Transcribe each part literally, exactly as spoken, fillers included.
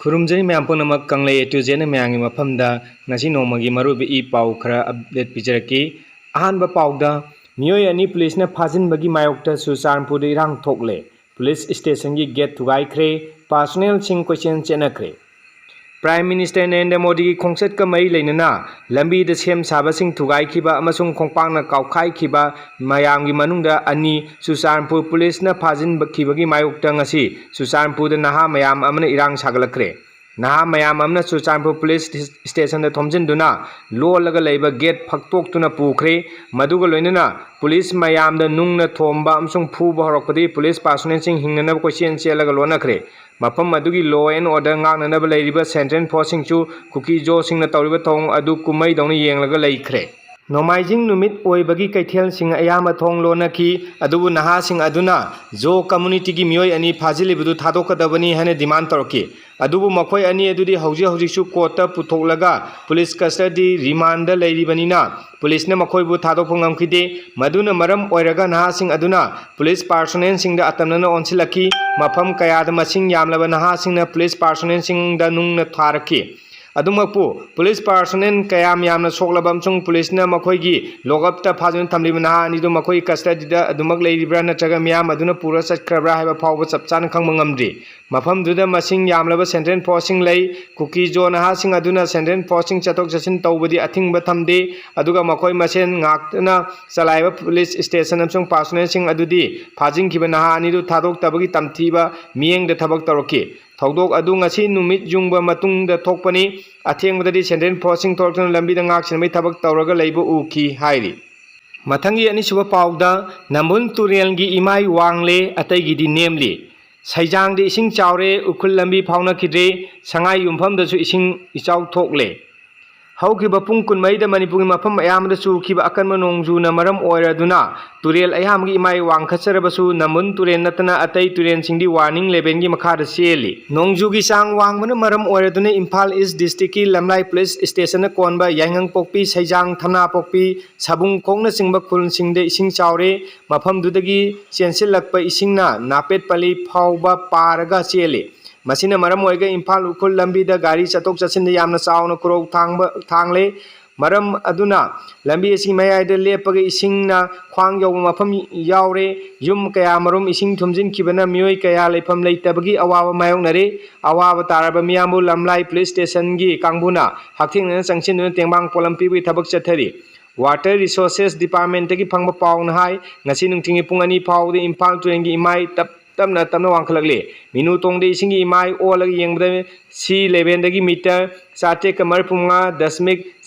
ꯈꯨꯔꯨꯝꯖꯔꯤ ꯃꯌꯥꯝ ꯄꯨꯝꯅꯃꯛ꯫ ꯀꯪꯂꯩ ꯑꯦ ꯇꯨ ꯖꯦꯠꯅ ꯃꯌꯥꯝꯒꯤ ꯃꯐꯝꯗ ꯉꯁꯤ ꯅꯣꯡꯃꯒꯤ ꯃꯔꯨꯑꯣꯏꯕ ꯏ ꯄꯥꯎ ꯈꯔ update ꯄꯤꯖꯔꯛꯀꯦ꯫ ꯑꯍꯥꯟꯕ ꯄꯥꯎꯗ, ꯃꯤꯑꯣꯏ ꯑꯅꯤ ꯄꯨꯂꯤꯁꯅ ꯐꯥꯖꯤꯟꯕꯒꯤ ꯃꯥꯌꯣꯛꯇ ꯆꯨꯔꯆꯥꯟꯄꯨꯔꯗ ꯏꯔꯥꯡ ꯊꯣꯛꯂꯦ꯫ ꯄꯨꯂꯤꯁ ꯁ꯭ꯇꯦꯁꯟꯒꯤ ꯒꯦꯠ ꯊꯨꯒꯥꯏꯈ꯭ꯔꯦ꯫ ꯄꯥꯔꯁꯣꯅꯦꯜꯁꯤꯡ ꯀꯣꯏꯆꯦꯟ ꯆꯦꯟꯅꯈ꯭ꯔꯦ꯫ ꯄ꯭ꯔꯥꯏꯝ ꯃꯤꯅꯤꯁꯇꯔ ꯅꯔꯦꯟꯗ꯭ꯔ ꯃꯣꯗꯤꯒꯤ ꯈꯣꯡꯆꯠꯀ ꯃꯔꯤ ꯂꯩꯅꯅ ꯂꯝꯕꯤꯗ ꯁꯦꯝ ꯁꯥꯕꯁꯤꯡ ꯊꯨꯒꯥꯏꯈꯤꯕ ꯑꯃꯁꯨꯡ ꯈꯣꯡꯄꯥꯛꯅ ꯀꯥꯎꯈꯥꯏꯈꯤꯕ ꯃꯌꯥꯝꯒꯤ ꯃꯅꯨꯡꯗ ꯑꯅꯤ ꯆꯨꯔꯆꯥꯟꯄꯨꯔ ꯄꯨꯂꯤꯁꯅ ꯐꯥꯖꯤꯟꯈꯤꯕꯒꯤ ꯃꯥꯌꯣꯛꯇ ꯉꯁꯤ ꯆꯨꯔꯆꯥꯟꯄꯨꯔꯗ ꯅꯍꯥ ꯃꯌꯥꯝ ꯑꯃꯅ ꯏꯔꯥꯡ ꯁꯥꯒꯠꯂꯛꯈ꯭ꯔꯦ꯫ ꯅꯍꯥ ꯃꯌꯥꯝ ꯑꯃꯅ ꯆꯨꯔꯆꯥꯟꯄꯨꯔ ꯄꯨꯂꯤꯁ ꯁ꯭ꯇꯦꯁꯟꯗ ꯊꯣꯝꯖꯤꯟꯗꯨꯅ ꯂꯣꯜꯂꯒ ꯂꯩꯕ ꯒꯦꯠ ꯐꯛꯇꯣꯛꯇꯨꯅ ꯄꯨꯈ꯭ꯔꯦ꯫ ꯃꯗꯨꯒ ꯂꯣꯏꯅꯅ ꯄꯨꯂꯤꯁ ꯃꯌꯥꯝꯗ ꯅꯨꯡꯅ ꯊꯣꯝꯕ ꯑꯃꯁꯨꯡ ꯐꯨꯕ ꯍꯧꯔꯛꯄꯗꯒꯤ ꯄꯨꯂꯤꯁ ꯄꯥꯔꯁꯣꯅꯦꯜꯁꯤꯡ ꯍꯤꯡꯅꯅꯕ ꯀꯣꯏꯆꯦꯟ ꯆꯦꯜꯂꯒ ꯂꯣꯠꯅꯈ꯭ꯔꯦ꯫ ꯃꯐꯝ ꯑꯗꯨꯒꯤ law and order ꯉꯥꯛꯅꯅꯕ ꯂꯩꯔꯤꯕ ꯁꯦꯟꯇ꯭ꯔꯦꯜ ꯐꯣꯔꯁꯁꯤꯡꯁꯨ ꯀꯨꯀꯤ ꯖꯣꯁꯤꯡꯅ ꯇꯧꯔꯤꯕ ꯊꯧꯑꯣꯡ ꯑꯗꯨ ꯀꯨꯝꯃꯩꯗꯧꯅ ꯌꯦꯡꯂꯒ ꯂꯩꯈ꯭ꯔꯦ꯫ ꯅꯣꯡꯃꯥꯏꯖꯤꯡ ꯅꯨꯃꯤꯠ ꯑꯣꯏꯕꯒꯤ ꯀꯩꯊꯦꯜꯁꯤꯡ ꯑꯌꯥꯝꯕ ꯊꯣꯡ ꯂꯣꯟꯅꯈꯤ, ꯑꯗꯨꯕꯨ ꯅꯍꯥꯁꯤꯡ ꯑꯗꯨꯅ ꯖꯣ ꯀꯝꯃ꯭ꯌꯨꯅꯤꯇꯤꯒꯤ ꯃꯤꯑꯣꯏ ꯑꯅꯤ ꯐꯥꯖꯤꯜꯂꯤꯕꯗꯨ ꯊꯥꯗꯣꯛꯀꯗꯕꯅꯤ ꯍꯥꯏꯅ demand ꯇꯧꯔꯛꯈꯤ꯫ ꯑꯗꯨꯕꯨ ꯃꯈꯣꯏ ꯑꯅꯤ ꯑꯗꯨꯗꯤ ꯍꯧꯖꯤꯛ ꯍꯧꯖꯤꯛꯁꯨ ꯀꯣꯔꯠꯇ ꯄꯨꯊꯣꯛꯂꯒ ꯄꯨꯂꯤꯁ ꯀꯁꯇꯗꯤ ꯔꯤꯃꯥꯟꯗ ꯂꯩꯔꯤꯕꯅꯤꯅ ꯄꯨꯂꯤꯁꯅ ꯃꯈꯣꯏꯕꯨ ꯊꯥꯗꯣꯛꯄ ꯉꯝꯈꯤꯗꯦ꯫ ꯃꯗꯨꯅ ꯃꯔꯝ ꯑꯣꯏꯔꯒ ꯅꯍꯥꯁꯤꯡ ꯑꯗꯨꯅ ꯄꯨꯂꯤꯁ ꯄꯥꯔꯁꯣꯅꯦꯜꯁꯤꯡꯗ ꯑꯇꯝꯅꯅ ꯑꯣꯟꯁꯤꯜꯂꯛꯈꯤ꯫ ꯃꯐꯝ ꯀꯌꯥꯗ ꯃꯁꯤꯡ ꯌꯥꯝꯂꯕ ꯅꯍꯥꯁꯤꯡꯅ ꯄꯨꯂꯤꯁ ꯄꯥꯔꯁꯣꯅꯦꯜꯁꯤꯡꯗ ꯅꯨꯡꯅ ꯊꯥꯔꯛꯈꯤ꯫ ꯑꯗꯨꯃꯛꯄꯨ ꯄꯨꯂꯤꯁ ꯄꯥꯔꯁꯣꯅꯦꯜ ꯀꯌꯥꯝ ꯌꯥꯝꯅ ꯁꯣꯛꯂꯕ ꯑꯃꯁꯨꯡ ꯄꯨꯂꯤꯁꯅ ꯃꯈꯣꯏꯒꯤ ꯂꯣꯛꯑꯞꯇ ꯐꯥꯗꯨꯅ ꯊꯝꯂꯤꯕ ꯅꯍꯥ ꯑꯅꯤꯗꯨ ꯃꯈꯣꯏꯒꯤ ꯀꯁꯇꯗꯤꯗ ꯑꯗꯨꯃꯛ ꯂꯩꯔꯤꯕ꯭ꯔꯥ ꯅꯠꯇ꯭ꯔꯒ ꯃꯤꯌꯥꯝ ꯑꯗꯨꯅ ꯄꯨꯔ ꯆꯠꯈ꯭ꯔꯕ꯭ꯔꯥ ꯍꯥꯏꯕ ꯐꯥꯎꯕ ꯆꯞ ꯆꯥꯅ ꯈꯪꯕ ꯉꯝꯗ꯭ꯔꯤ꯫ ꯃꯐꯝꯗꯨꯗ ꯃꯁꯤꯡ ꯌꯥꯝꯂꯕ ꯁꯦꯟꯇ꯭ꯔꯦꯜ ꯐꯣꯔꯁꯁꯤꯡ ꯂꯩ꯫ ꯀꯨꯀꯤ ꯖꯣ ꯅꯍꯥꯁꯤꯡ ꯑꯗꯨꯅ ꯁꯦꯟꯇ꯭ꯔꯦꯜ ꯐꯣꯔꯁꯁꯤꯡ ꯆꯠꯊꯣꯛ ꯆꯠꯁꯤꯟ ꯇꯧꯕꯗꯤ ꯑꯊꯤꯡꯕ ꯊꯝꯗꯦ, ꯑꯗꯨꯒ ꯃꯈꯣꯏ ꯃꯁꯦꯟ ꯉꯥꯛꯇꯅ ꯆꯂꯥꯏꯕ ꯄꯨꯂꯤꯁ ꯁ꯭ꯇꯦꯁꯟ ꯑꯃꯁꯨꯡ ꯄꯥꯔꯁꯣꯅꯦꯜꯁꯤꯡ ꯑꯗꯨꯗꯤ ꯐꯥꯖꯤꯟꯈꯤꯕ ꯅꯍꯥ ꯑꯅꯤꯗꯨ ꯊꯥꯗꯣꯛꯇꯕꯒꯤ ꯇꯝꯊꯤꯕ ꯃꯤꯠꯌꯦꯡꯗ ꯊꯕꯛ ꯇꯧꯔꯛꯈꯤ꯫ ꯊꯧꯗꯣꯛ ꯑꯗꯨ ꯉꯁꯤ ꯅꯨꯃꯤꯠ ꯌꯨꯡꯕ ꯃꯇꯨꯡꯗ ꯊꯣꯛꯄꯅꯤ꯫ ꯑꯊꯦꯡꯕꯗ ꯁꯦꯟꯇ꯭ꯔꯦꯜ ꯐꯣꯔꯁꯁꯤꯡ ꯊꯣꯛꯂꯛꯇꯨꯅ ꯂꯝꯕꯤꯗ ꯉꯥꯛ ꯁꯦꯟꯕꯒꯤ ꯊꯕꯛ ꯇꯧꯔꯒ ꯂꯩꯕ ꯎꯈꯤ ꯍꯥꯏꯔꯤ꯫ ꯃꯊꯪꯒꯤ ꯑꯅꯤꯁꯨꯕ ꯄꯥꯎꯗ, ꯅꯝꯕꯨꯜ ꯇꯨꯔꯦꯜꯒꯤ ꯏꯃꯥꯏ ꯋꯥꯡꯂꯦ, ꯑꯇꯩꯒꯤꯗꯤ ꯅꯦꯝꯂꯤ꯫ ꯁꯩꯖꯥꯡꯗ ꯏꯁꯤꯡ ꯆꯥꯎꯔꯦ, ꯎꯈ꯭ꯔꯨꯜ ꯂꯝꯕꯤ ꯐꯥꯎꯅꯈꯤꯗ꯭ꯔꯦ, ꯁꯉꯥꯏ ꯌꯨꯝꯐꯝꯗꯁꯨ ꯏꯁꯤꯡ ꯏꯆꯥꯎ ꯊꯣꯛꯂꯦ꯫ ꯍꯧꯈꯤꯕ ꯄꯨꯡ ꯀꯨꯟꯃꯔꯤꯗ ꯃꯅꯤꯄꯨꯔꯒꯤ ꯃꯐꯝ ꯑꯌꯥꯝꯕꯗ ꯆꯨꯈꯤꯕ ꯑꯀꯟꯕ ꯅꯣꯡꯖꯨꯅ ꯃꯔꯝ ꯑꯣꯏꯔꯗꯨꯅ ꯇꯨꯔꯦꯜ ꯑꯌꯥꯝꯕꯒꯤ ꯏꯃꯥꯏ ꯋꯥꯡꯈꯠꯆꯔꯕꯁꯨ ꯅꯝꯕꯨꯜ ꯇꯨꯔꯦꯜ ꯅꯠꯇꯅ ꯑꯇꯩ ꯇꯨꯔꯦꯜꯁꯤꯡꯗꯤ warning levelꯒꯤ ꯃꯈꯥꯗ ꯆꯦꯜꯂꯤ꯫ ꯅꯣꯡꯖꯨꯒꯤ ꯆꯥꯡ ꯋꯥꯡꯕꯅ ꯃꯔꯝ ꯑꯣꯏꯔꯗꯨꯅ ꯏꯝꯐꯥꯜ ꯏꯁ districtꯀꯤ ꯂꯝꯂꯥꯏ ꯄꯨꯂꯤꯁ ꯁ꯭ꯇꯦꯁꯟꯅ ꯀꯣꯟꯕ ꯌꯥꯏꯉꯪꯄꯣꯛꯄꯤ, ꯁꯩꯖꯥꯡ, ꯊꯝꯅꯥꯄꯣꯛꯄꯤ, ꯁꯕꯨꯡꯈꯣꯛꯅꯆꯤꯡꯕ ꯈꯨꯜꯁꯤꯡꯗ ꯏꯁꯤꯡ ꯆꯥꯎꯔꯦ꯫ ꯃꯐꯝꯗꯨꯗꯒꯤ ꯆꯦꯟꯁꯤꯜꯂꯛꯄ ꯏꯁꯤꯡꯅ ꯅꯥꯄꯦꯠ ꯄꯜꯂꯤ ꯐꯥꯎꯕ ꯄꯥꯔꯒ ꯆꯦꯜꯂꯤ꯫ ꯃꯁꯤꯅ ꯃꯔꯝ ꯑꯣꯏꯔꯒ ꯏꯝꯐꯥꯜ ꯎꯈ꯭ꯔꯨꯜ ꯂꯝꯕꯤꯗ ꯒꯥꯔꯤ ꯆꯠꯊꯣꯛ ꯆꯠꯁꯤꯟꯗ ꯌꯥꯝꯅ ꯆꯥꯎꯅ ꯈꯨꯔꯧ ꯊꯥꯡꯕ ꯊꯥꯡꯂꯦ꯫ ꯃꯔꯝ ꯑꯗꯨꯅ ꯂꯝꯕꯤ ꯑꯁꯤꯒꯤ ꯃꯌꯥꯏꯗ ꯂꯦꯞꯄꯒ ꯏꯁꯤꯡꯅ ꯈ꯭ꯋꯥꯡ ꯌꯧꯕ ꯃꯐꯝ ꯌꯥꯎꯔꯦ꯫ ꯌꯨꯝ ꯀꯌꯥ ꯃꯔꯨꯝ ꯏꯁꯤꯡ ꯊꯨꯝꯖꯤꯟꯈꯤꯕꯅ ꯃꯤꯑꯣꯏ ꯀꯌꯥ ꯂꯩꯐꯝ ꯂꯩꯇꯕꯒꯤ ꯑꯋꯥꯕ ꯃꯥꯌꯣꯛꯅꯔꯦ꯫ ꯑꯋꯥꯕ ꯇꯥꯔꯕ ꯃꯤꯌꯥꯝꯕꯨ ꯂꯝꯂꯥꯏ ꯄꯨꯂꯤꯁ ꯁ꯭ꯇꯦꯁꯟꯒꯤ ꯀꯥꯡꯕꯨꯅ ꯍꯛꯊꯦꯡꯅꯅ ꯆꯪꯁꯤꯟꯗꯨꯅ ꯇꯦꯡꯕꯥꯡ ꯄꯣꯠꯂꯝ ꯄꯤꯕꯒꯤ ꯊꯕꯛ ꯆꯠꯊꯔꯤ꯫ Water Resources Departmentꯇꯒꯤ ꯐꯪꯕ ꯄꯥꯎꯅ ꯍꯥꯏ, ꯉꯁꯤ ꯅꯨꯡꯊꯤꯜꯒꯤ ꯄꯨꯡ ꯑꯅꯤ ꯐꯥꯎꯕꯗ ꯏꯝꯐꯥꯜ ꯇꯨꯔꯦꯜꯒꯤ ꯏꯃꯥꯏ ꯇꯞ ꯇꯞꯅ ꯇꯞꯅ ꯋꯥꯡꯈꯠꯂꯛꯂꯤ꯫ ꯃꯤꯅꯨ ꯇꯣꯡꯗ ꯏꯁꯤꯡꯒꯤ ꯏꯃꯥꯏ ꯑꯣꯜꯂꯒ ꯌꯦꯡꯕꯗ ꯁꯤ ꯂꯦꯚꯦꯜꯗꯒꯤ ꯃꯤꯇꯔ ꯆꯥꯇ꯭ꯔꯦꯠꯀ ꯃꯔꯤꯐꯨ ꯃꯉꯥ ꯗꯁꯃꯤꯛ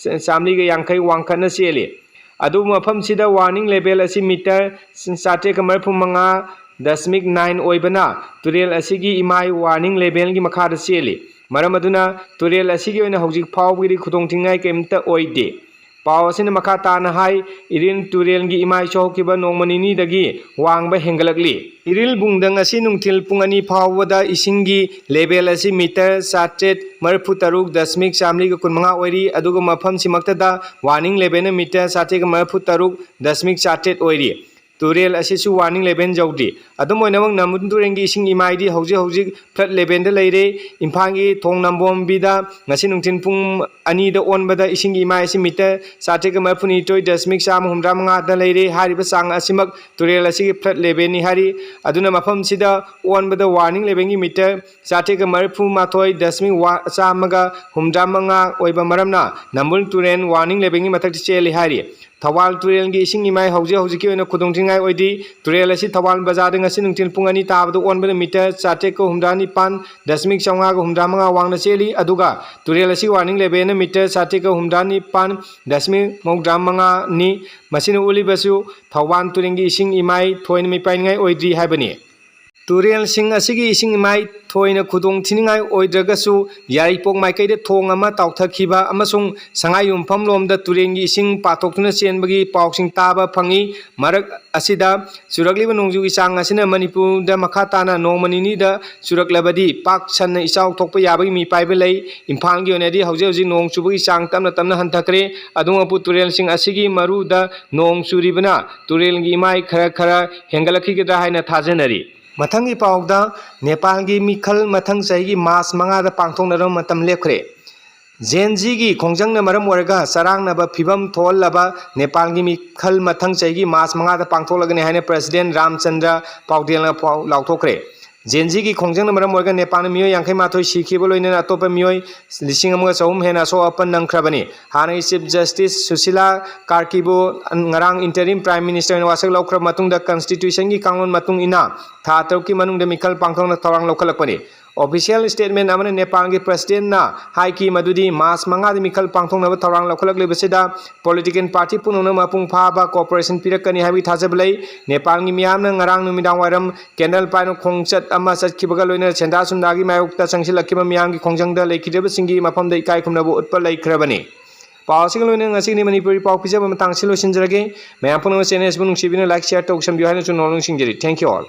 ꯆꯥꯃꯔꯤꯒ ꯌꯥꯡꯈꯩ ꯋꯥꯡꯈꯠꯅ ꯆꯦꯜꯂꯤ꯫ ꯑꯗꯨꯕꯨ ꯃꯐꯝꯁꯤꯗ ꯋꯥꯔꯅꯤꯡ ꯂꯦꯚꯦꯜ ꯑꯁꯤ ꯃꯤꯇꯔ ꯆꯥꯇ꯭ꯔꯦꯠꯀ ꯃꯔꯤꯐꯨ ꯃꯉꯥ ꯗꯁꯃꯤꯛ ꯅꯥꯏꯟ ꯑꯣꯏꯕꯅ ꯇꯨꯔꯦꯜ ꯑꯁꯤꯒꯤ ꯏꯃꯥꯏ ꯋꯥꯔꯅꯤꯡ ꯂꯦꯚꯦꯜꯒꯤ ꯃꯈꯥꯗ ꯆꯦꯜꯂꯤ꯫ ꯃꯔꯝ ꯑꯗꯨꯅ ꯇꯨꯔꯦꯜ ꯑꯁꯤꯒꯤ ꯑꯣꯏꯅ ꯍꯧꯖꯤꯛ ꯐꯥꯎꯕꯒꯤꯗꯤ ꯈꯨꯗꯣꯡꯊꯤꯅꯤꯡꯉꯥꯏ ꯀꯔꯤꯝꯇ ꯑꯣꯏꯗꯦ꯫ ꯄꯥꯎ ꯑꯁꯤꯅ ꯃꯈꯥ ꯇꯥꯅ ꯍꯥꯏ, ꯏꯔꯤꯜ ꯇꯨꯔꯦꯜꯒꯤ ꯏꯃꯥꯏꯁꯨ ꯍꯧꯈꯤꯕ ꯅꯣꯡꯃ ꯅꯤꯅꯤꯗꯒꯤ ꯋꯥꯡꯕ ꯍꯦꯟꯒꯠꯂꯛꯂꯤ꯫ ꯏꯔꯤꯜꯕꯨꯡꯗ ꯉꯁꯤ ꯅꯨꯡꯊꯤꯜ ꯄꯨꯡ ꯑꯅꯤ ꯐꯥꯎꯕꯗ ꯏꯁꯤꯡꯒꯤ ꯂꯦꯚꯦꯜ ꯑꯁꯤ ꯃꯤꯇꯔ ꯆꯥꯇ꯭ꯔꯦꯠ ꯃꯔꯤꯐꯨ ꯇꯔꯨꯛ ꯗꯁꯃꯤꯛ ꯆꯥꯃꯔꯤꯒ ꯀꯨꯟꯃꯉꯥ ꯑꯣꯏꯔꯤ, ꯑꯗꯨꯒ ꯃꯐꯝꯁꯤꯃꯛꯇꯗ ꯋꯥꯔꯅꯤꯡ ꯂꯦꯚꯦꯜꯅ ꯃꯤꯇꯔ ꯆꯥꯇ꯭ꯔꯦꯠꯀ ꯃꯔꯤꯐꯨ ꯇꯔꯨꯛ ꯗꯁꯃꯤꯛ ꯆꯥꯇ꯭ꯔꯦꯠ ꯑꯣꯏꯔꯤ꯫ ꯇꯨꯔꯦꯜ ꯑꯁꯤꯁꯨ ꯋꯥꯔꯅꯤꯡ ꯂꯦꯚꯦꯜ ꯌꯧꯗ꯭ꯔꯤ꯫ ꯑꯗꯨꯝ ꯑꯣꯏꯅꯃꯛ, ꯅꯝꯕꯨꯜ ꯇꯨꯔꯦꯜꯒꯤ ꯏꯁꯤꯡ ꯏꯃꯥꯏꯗꯤ ꯍꯧꯖꯤꯛ ꯍꯧꯖꯤꯛ ꯐ꯭ꯂꯠ ꯂꯦꯚꯦꯜꯗ ꯂꯩꯔꯦ꯫ ꯏꯝꯐꯥꯜꯒꯤ ꯊꯣꯡ ꯅꯝꯕꯣꯝꯕꯤꯗ ꯉꯁꯤ ꯅꯨꯡꯊꯤꯜ ꯄꯨꯡ ꯑꯅꯤꯗ ꯑꯣꯟꯕꯗ ꯏꯁꯤꯡꯒꯤ ꯏꯃꯥꯏ ꯑꯁꯤ ꯃꯤꯇꯔ ꯆꯥꯇ꯭ꯔꯦꯠꯀ ꯃꯔꯤꯐꯨꯅꯤꯊꯣꯏ ꯗꯁꯃꯤꯛ ꯆꯥꯝꯃ ꯍꯨꯝꯗ꯭ꯔꯥ ꯃꯉꯥꯗ ꯂꯩꯔꯦ꯫ ꯍꯥꯏꯔꯤꯕ ꯆꯥꯡ ꯑꯁꯤꯃꯛ ꯇꯨꯔꯦꯜ ꯑꯁꯤꯒꯤ ꯐ꯭ꯂꯠ ꯂꯦꯚꯦꯜꯅꯤ ꯍꯥꯏꯔꯤ꯫ ꯑꯗꯨꯅ ꯃꯐꯝꯁꯤꯗ ꯑꯣꯟꯕꯗ ꯋꯥꯔꯅꯤꯡ ꯂꯦꯚꯦꯜꯒꯤ ꯃꯤꯇꯔ ꯆꯥꯇ꯭ꯔꯦꯠꯀ ꯃꯔꯤꯐꯨ ꯃꯥꯊꯣꯏ ꯗꯁꯃꯤꯛ ꯋꯥ-, ꯆꯥꯝꯃꯒ ꯍꯨꯝꯗ꯭ꯔꯥ ꯃꯉꯥ ꯑꯣꯏꯕ ꯃꯔꯝꯅ ꯅꯝꯕꯨꯜ ꯇꯨꯔꯦꯜ ꯋꯥꯔꯅꯤꯡ ꯂꯦꯚꯦꯜꯒꯤ ꯃꯊꯛꯇ ꯆꯦꯜꯂꯤ ꯍꯥꯏꯔꯤ꯫ ꯊꯧꯕꯥꯜ ꯇꯨꯔꯦꯜꯒꯤ ꯏꯁꯤꯡ ꯏꯃꯥꯏ ꯍꯧꯖꯤꯛ ꯍꯧꯖꯤꯛꯀꯤ ꯑꯣꯏꯅ ꯈꯨꯗꯣꯡꯊꯤꯅꯤꯡꯉꯥꯏ ꯑꯣꯏꯗ꯭ꯔꯤ꯫ ꯇꯨꯔꯦꯜ ꯑꯁꯤ ꯊꯧꯕꯥꯜ ꯕꯖꯥꯔꯗ ꯉꯁꯤ ꯅꯨꯡꯊꯤꯜ ꯄꯨꯡ ꯑꯅꯤ ꯇꯥꯕꯗ ꯑꯣꯟꯕꯗ ꯃꯤꯇꯔ ꯆꯥꯇ꯭ꯔꯦꯠꯀ ꯍꯨꯝꯗ꯭ꯔꯥ ꯅꯤꯄꯥꯟ ꯗꯁꯃꯤꯛ ꯆꯥꯝꯃꯉꯥꯒ ꯍꯨꯝꯗ꯭ꯔꯥ ꯃꯉꯥ ꯋꯥꯡꯅ ꯆꯦꯜꯂꯤ꯫ ꯑꯗꯨꯒ ꯇꯨꯔꯦꯜ ꯑꯁꯤ ꯋꯥꯔꯅꯤꯡ ꯂꯦꯚꯦꯜꯅ ꯃꯤꯇꯔ ꯆꯥꯇ꯭ꯔꯦꯠꯀ ꯍꯨꯝꯗ꯭ꯔꯥ ꯅꯤꯄꯥꯟ ꯗꯁꯃꯤꯛ ꯃꯧꯗ꯭ꯔꯥ ꯃꯉꯥꯅꯤ꯫ ꯃꯁꯤꯅ ꯎꯠꯂꯤꯕꯁꯨ ꯊꯧꯕꯥꯜ ꯇꯨꯔꯦꯜꯒꯤ ꯏꯁꯤꯡ ꯏꯃꯥꯏ ꯊꯣꯏꯅ ꯃꯤꯄꯥꯏꯅꯤꯡꯉꯥꯏ ꯑꯣꯏꯗ꯭ꯔꯤ ꯍꯥꯏꯕꯅꯤ꯫ ꯇꯨꯔꯦꯜꯁꯤꯡ ꯑꯁꯤꯒꯤ ꯏꯁꯤꯡ ꯏꯃꯥꯏ ꯊꯣꯏꯅ ꯈꯨꯗꯣꯡ ꯊꯤꯅꯤꯡꯉꯥꯏ ꯑꯣꯏꯗ꯭ꯔꯒꯁꯨ, ꯌꯥꯏꯔꯤꯄꯣꯛ ꯃꯥꯏꯀꯩꯗ ꯊꯣꯡ ꯑꯃ ꯇꯥꯎꯊꯈꯤꯕ ꯑꯃꯁꯨꯡ ꯁꯉꯥꯏꯌꯨꯝꯐꯝ ꯂꯣꯝꯗ ꯇꯨꯔꯦꯜꯒꯤ ꯏꯁꯤꯡ ꯄꯥꯊꯣꯛꯇꯨꯅ ꯆꯦꯟꯕꯒꯤ ꯄꯥꯎꯁꯤꯡ ꯇꯥꯕ ꯐꯪꯏ꯫ ꯃꯔꯛ ꯑꯁꯤꯗ ꯆꯨꯔꯛꯂꯤꯕ ꯅꯣꯡꯖꯨꯒꯤ ꯆꯥꯡ ꯑꯁꯤꯅ ꯃꯅꯤꯄꯨꯔꯗ ꯃꯈꯥ ꯇꯥꯅ ꯅꯣꯡꯃ ꯅꯤꯅꯤꯗ ꯆꯨꯔꯛꯂꯕꯗꯤ ꯄꯥꯛ ꯁꯟꯅ ꯏꯆꯥꯎ ꯊꯣꯛꯄ ꯌꯥꯕꯒꯤ ꯃꯤꯄꯥꯏꯕ ꯂꯩ꯫ ꯏꯝꯐꯥꯜꯒꯤ ꯑꯣꯏꯅꯗꯤ ꯍꯧꯖꯤꯛ ꯍꯧꯖꯤꯛ ꯅꯣꯡ ꯆꯨꯕꯒꯤ ꯆꯥꯡ ꯇꯞꯅ ꯇꯞꯅ ꯍꯟꯊꯈ꯭ꯔꯦ꯫ ꯑꯗꯨꯃꯛꯄꯨ ꯇꯨꯔꯦꯜꯁꯤꯡ ꯑꯁꯤꯒꯤ ꯃꯔꯨꯗ ꯅꯣꯡ ꯆꯨꯔꯤꯕꯅ ꯇꯨꯔꯦꯜꯒꯤ ꯏꯃꯥꯏ ꯈꯔ ꯈꯔ ꯍꯦꯟꯒꯠꯂꯛꯈꯤꯒꯗ꯭ꯔꯥ ꯍꯥꯏꯅ ꯊꯥꯖꯅꯔꯤ꯫ ꯃꯊꯪꯒꯤ ꯄꯥꯎꯗ, ꯅꯦꯄꯥꯜꯒꯤ ꯃꯤꯈꯜ ꯃꯊꯪ ꯆꯍꯤꯒꯤ ꯃꯥꯔꯆ ꯃꯉꯥꯗ ꯄꯥꯡꯊꯣꯛꯅꯕ ꯃꯇꯝ ꯂꯦꯞꯈ꯭ꯔꯦ꯫ ꯖꯦꯟ ꯖꯤꯒꯤ ꯈꯣꯡꯖꯪꯅ ꯃꯔꯝ ꯑꯣꯏꯔꯒ ꯆꯔꯥꯡꯅꯕ ꯐꯤꯕꯝ ꯊꯣꯛꯍꯜꯂꯕ ꯅꯦꯄꯥꯜꯒꯤ ꯃꯤꯈꯜ ꯃꯊꯪ ꯆꯍꯤꯒꯤ ꯃꯥꯔꯆ ꯃꯉꯥꯗ ꯄꯥꯡꯊꯣꯛꯂꯒꯅꯤ ꯍꯥꯏꯅ ꯄ꯭ꯔꯁꯤꯗꯦꯟ ꯔꯥꯝꯆꯟꯗ꯭ꯔ ꯄꯥꯎꯗꯦꯜꯅ ꯄꯥꯎ ꯂꯥꯎꯊꯣꯛꯈ꯭ꯔꯦ꯫ ꯖꯦꯟ ꯖꯤꯒꯤ ꯈꯣꯡꯖꯪꯅ ꯃꯔꯝ ꯑꯣꯏꯔꯒ ꯅꯦꯄꯥꯜꯗ ꯃꯤꯑꯣꯏ ꯌꯥꯡꯈꯩ ꯃꯥꯊꯣꯏ ꯁꯤꯈꯤꯕ ꯂꯣꯏꯅꯅ ꯑꯇꯣꯞꯄ ꯃꯤꯑꯣꯏ ꯂꯤꯁꯤꯡ ꯑꯃꯒ ꯆꯍꯨꯝ ꯍꯦꯟꯅ ꯑꯁꯣꯛ ꯑꯄꯟ ꯅꯪꯈ꯭ꯔꯕꯅꯤ꯫ ꯍꯥꯟꯅꯒꯤ ꯆꯤꯐ ꯖꯁꯇꯤꯁ ꯁꯨꯁꯤꯂꯥ ꯀꯥꯔꯀꯤꯕꯨ ꯉꯔꯥꯡ ꯏꯟꯇꯔꯤꯝ ꯄ꯭ꯔꯥꯏꯝ ꯃꯤꯅꯤꯁꯇꯔ ꯑꯣꯏꯅ ꯋꯥꯁꯛ ꯂꯧꯈ꯭ꯔꯕ ꯃꯇꯨꯡꯗ, ꯀꯟꯁꯇꯤꯇ꯭ꯌꯨꯁꯟꯒꯤ ꯀꯥꯡꯂꯣꯟ ꯃꯇꯨꯡ ꯏꯟꯅ ꯊꯥ ꯇꯔꯨꯛꯀꯤ ꯃꯅꯨꯡꯗ ꯃꯤꯈꯜ ꯄꯥꯡꯊꯣꯛꯅ ꯊꯧꯔꯥꯡ ꯂꯧꯈꯠꯂꯛꯄꯅꯤ꯫ ꯑꯣꯐꯤꯁꯤꯌꯦꯜ ꯁ꯭ꯇꯦꯠꯃꯦꯟ ꯑꯃꯅ ꯅꯦꯄꯥꯜꯒꯤ ꯄ꯭ꯔꯁꯤꯗꯦꯟꯅ ꯍꯥꯏꯈꯤ ꯃꯗꯨꯗꯤ ꯃꯥꯔꯆ ꯃꯉꯥꯗ ꯃꯤꯈꯜ ꯄꯥꯡꯊꯣꯛꯅꯕ ꯊꯧꯔꯥꯡ ꯂꯧꯈꯠꯂꯛꯂꯤꯕꯁꯤꯗ ꯄꯣꯂꯤꯇꯤꯀꯦꯜ ꯄꯥꯔꯇꯤ ꯄꯨꯝꯅꯃꯛꯅ ꯃꯄꯨꯡ ꯐꯥꯕ ꯀꯣꯑꯣꯄꯔꯦꯁꯟ ꯄꯤꯔꯛꯀꯅꯤ ꯍꯥꯏꯕꯒꯤ ꯊꯥꯖꯕ ꯂꯩ꯫ ꯅꯦꯄꯥꯜꯒꯤ ꯃꯤꯌꯥꯝꯅ ꯉꯔꯥꯡ ꯅꯨꯃꯤꯗꯥꯡ ꯋꯥꯏꯔꯝ ꯀꯦꯟꯗꯜ ꯄꯥꯏꯅ ꯈꯣꯡꯆꯠ ꯑꯃ ꯆꯠꯈꯤꯕꯒ ꯂꯣꯏꯅꯅ ꯁꯦꯟꯖꯥ ꯊꯨꯝꯖꯥꯒꯤ ꯃꯥꯌꯣꯛꯇ ꯆꯪꯁꯤꯜꯂꯛꯈꯤꯕ ꯃꯤꯌꯥꯝꯒꯤ ꯈꯣꯡꯖꯪꯗ ꯂꯩꯈꯤꯗ꯭ꯔꯕꯁꯤꯡꯒꯤ ꯃꯐꯝꯗ ꯏꯀꯥꯏ ꯈꯨꯝꯅꯕ ꯎꯠꯄ ꯂꯩꯈ꯭ꯔꯕꯅꯤ꯫ ꯄꯥꯎ ꯑꯁꯤꯒ ꯂꯣꯏꯅꯅ ꯉꯁꯤꯒꯤ ꯃꯅꯤꯄꯨꯔꯤ ꯄꯥꯎ ꯄꯤꯖꯕ ꯃꯇꯥꯡ ꯑꯁꯤ ꯂꯣꯏꯁꯤꯟꯖꯔꯒꯦ꯫ ꯃꯌꯥꯝ ꯄꯨꯝꯅꯃꯛ ꯆꯦꯅꯦꯜ ꯑꯁꯤꯕꯨ ꯅꯨꯡꯁꯤꯕꯤꯅ ꯂꯥꯏꯛ, ꯁꯤꯌꯔ ꯇꯧꯁꯟꯕꯤꯌꯨ ꯍꯥꯏꯅꯁꯨ ꯅꯣꯡ ꯅꯤꯡꯁꯤꯡꯖꯔꯤ꯫ Thank you all.